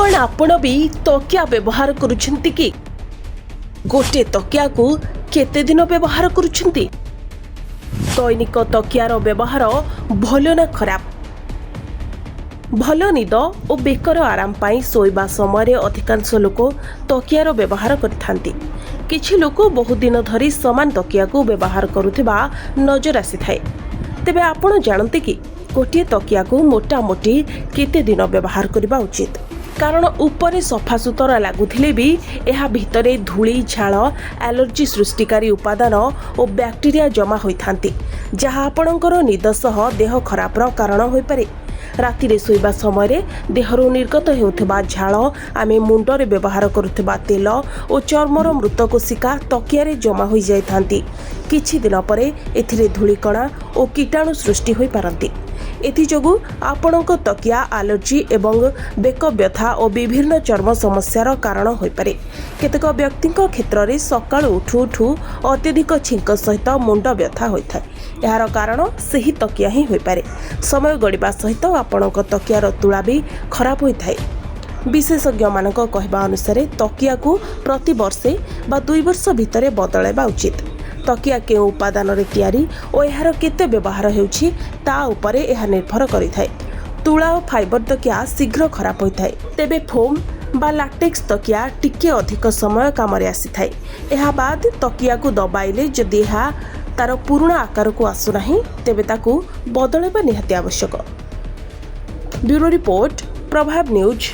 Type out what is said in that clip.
କ'ଣ ଆପଣ ବି ତକିଆ ବ୍ୟବହାର କରୁଛନ୍ତି କି? ଗୋଟେ ତକିଆକୁ କେତେ ଦିନ ବ୍ୟବହାର କରୁଛନ୍ତି? ଦୈନିକ ତକିଆର ବ୍ୟବହାର ଭଲ ନା ଖରାପ? ଭଲ ନିଦ ଓ ବେକର ଆରାମ ପାଇଁ ଶୋଇବା ସମୟରେ ଅଧିକାଂଶ ଲୋକ ତକିଆର ବ୍ୟବହାର କରିଥାନ୍ତି। କିଛି ଲୋକ ବହୁ ଦିନ ଧରି ସମାନ ତକିଆକୁ ବ୍ୟବହାର କରୁଥିବା ନଜର ଆସିଥାଏ। ତେବେ ଆପଣ ଜାଣନ୍ତି କି, ଗୋଟିଏ ତକିଆକୁ ମୋଟାମୋଟି କେତେ ଦିନ ବ୍ୟବହାର କରିବା ଉଚିତ? କାରଣ ଉପରେ ସଫାସୁତରା ଲାଗୁଥିଲେ ବି ଏହା ଭିତରେ ଧୂଳି, ଝାଳ, ଆଲର୍ଜି ସୃଷ୍ଟିକାରୀ ଉପାଦାନ ଓ ବ୍ୟାକ୍ଟେରିଆ ଜମା ହୋଇଥାନ୍ତି, ଯାହା ଆପଣଙ୍କର ନିଦ ସହ ଦେହ ଖରାପର କାରଣ ହୋଇପାରେ। ରାତିରେ ଶୋଇବା ସମୟରେ ଦେହରୁ ନିର୍ଗତ ହେଉଥିବା ଝାଳ, ଆମେ ମୁଣ୍ଡରେ ବ୍ୟବହାର କରୁଥିବା ତେଲ ଓ ଚର୍ମର ମୃତ କୋଷିକା ତକିଆରେ ଜମା ହୋଇଯାଇଥାନ୍ତି। କିଛି ଦିନ ପରେ ଏଥିରେ ଧୂଳିକଣା ଓ କୀଟାଣୁ ସୃଷ୍ଟି ହୋଇପାରନ୍ତି। ଏଥିଯୋଗୁଁ ଆପଣଙ୍କ ତକିଆ ଆଲର୍ଜି ଏବଂ ବେକ ବ୍ୟଥା ଓ ବିଭିନ୍ନ ଚର୍ମ ସମସ୍ୟାର କାରଣ ହୋଇପାରେ। କେତେକ ବ୍ୟକ୍ତିଙ୍କ କ୍ଷେତ୍ରରେ ସକାଳୁ ଉଠୁ ଉଠୁ ଅତ୍ୟଧିକ ଛିଙ୍କ ସହିତ ମୁଣ୍ଡ ବ୍ୟଥା ହୋଇଥାଏ। ଏହାର କାରଣ ସେହି ତକିଆ ହିଁ ହୋଇପାରେ। ସମୟ ଗଡ଼ିବା ସହିତ ଆପଣଙ୍କ ତକିଆର ତୁଳା ବି ଖରାପ ହୋଇଥାଏ। ବିଶେଷଜ୍ଞମାନଙ୍କ କହିବା ଅନୁସାରେ, ତକିଆକୁ ପ୍ରତି ବର୍ଷେ ବା 2 ବର୍ଷ ଭିତରେ ବଦଳାଇବା ଉଚିତ। ତକିଆ କେଉଁ ଉପାଦାନରେ ତିଆରି ଓ ଏହାର କେତେ ବ୍ୟବହାର ହେଉଛି, ତା ଉପରେ ଏହା ନିର୍ଭର କରିଥାଏ। ତୁଳା ଓ ଫାଇବର ତକିଆ ଶୀଘ୍ର ଖରାପ ହୋଇଥାଏ। ତେବେ ଫୋମ୍ ବା ଲାଟେକ୍ସ ତକିଆ ଟିକେ ଅଧିକ ସମୟ କାମରେ ଆସିଥାଏ। ଏହା ବାଦ ତକିଆକୁ ଦବାଇଲେ ଯଦି ଏହା ତାର ପୁରୁଣା ଆକାରକୁ ଆସୁନାହିଁ, ତେବେ ତାକୁ ବଦଳାଇବା ନିହାତି ଆବଶ୍ୟକ। ବ୍ୟୁରୋ ରିପୋର୍ଟ, ପ୍ରଭାବ ନ୍ୟୁଜ୍।